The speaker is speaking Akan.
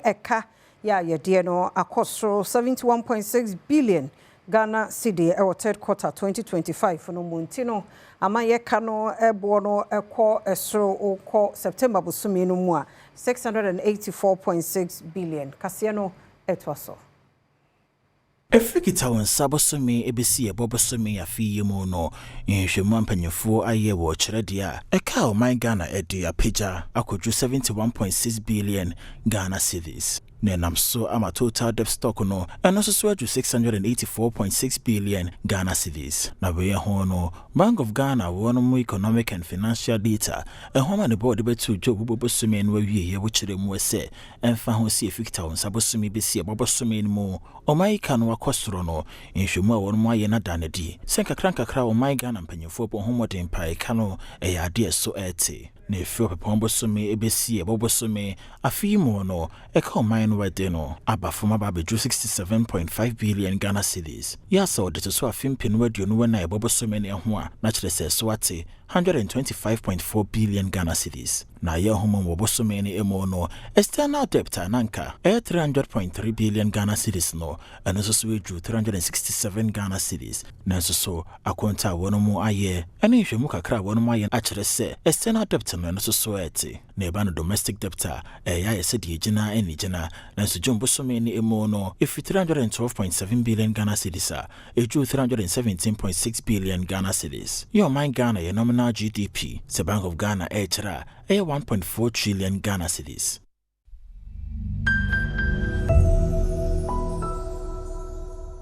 Ɛka yɛ a yɛdeɛ no akɔ soro 71.6 billion Ghana cedi ɛwɔ third quarter 2025 no mu. Nti no ama yɛka no ɛboɔ no ɛkɔ ɛsoro kɔ September bosome no mu a 684.6 billion. Kaseɛ no ɛtoa so. Ɛfiri Kitawonsa bosome ɛbɛsi Ɛbɔ bosome afe yi mu no, nhwehwɛmu mpanyinfoɔ ayɛ wɔ kyerɛ deɛ a ɛka a ɔman Ghana ɛde apagya akɔduru 71.6 billion Ghana cedis, na ɛnam so ama total debt stock no ɛno nso so aduru 684.6 billion Ghana cedis. Na wei ho no, Bank of Ghana wɔn economic and financial data ɛho ama ne bɔɔde bɛto dwa obubu bosome no awieɛ, wɔkyerɛ mu sɛ ɛmfa ho si ɛfi Kitawonsa bosome bɛsi Ɛbɔ bosome no mu ɔman yi ka no akɔ soro no, nhwɛmu a wɔn ayɛ no ada no adi sɛ nkakra nkakra ɔman Ghana mpanyinfoɔ bɔ ho mmɔden pae ka no ɛyɛ adeɛ so ɛɛte. Na ɛfiri Ɔpɛpɔn bosome ɛbɛsi Ɛbɔ bosome afe yi mu no, ɛka ɔman no ɛde no aba fam aba abɛduru 67.5 billion Ghana cedis. Yɛ sɛ ɔde to so afe 2024 Ɛbɔ bosome no ho a, na kyerɛ sɛ so ate 125.4 billion Ghana cedis. Na ayɛ ho mu wɔ bosome no mu no, external debt a nanka ɛyɛ 300.3 billion Ghana cedis no, ɛno nso so ɛduru 367 Ghana cedis. Nanso so akonta a wɔn mu ayɛ ɛne nhwɛmu kakra a wɔn mu ayɛ akyerɛ sɛ external debt no, ɛno nso so ɛte. Na ɛba no domestic debt a, ɛyɛ ayɛ sɛ deɛ gyina ɛne gyina, nanso June bosome no mu no, ɛfiri 312.7 billion Ghana cedis a ɛduru 317.6 billion Ghana cedis. Yɛ ɔman Ghana yɛ nominal GDP, sɛ Bank of Ghana ɛrekyerɛ a, ɛyɛ 1.4 trillion Ghana cedis.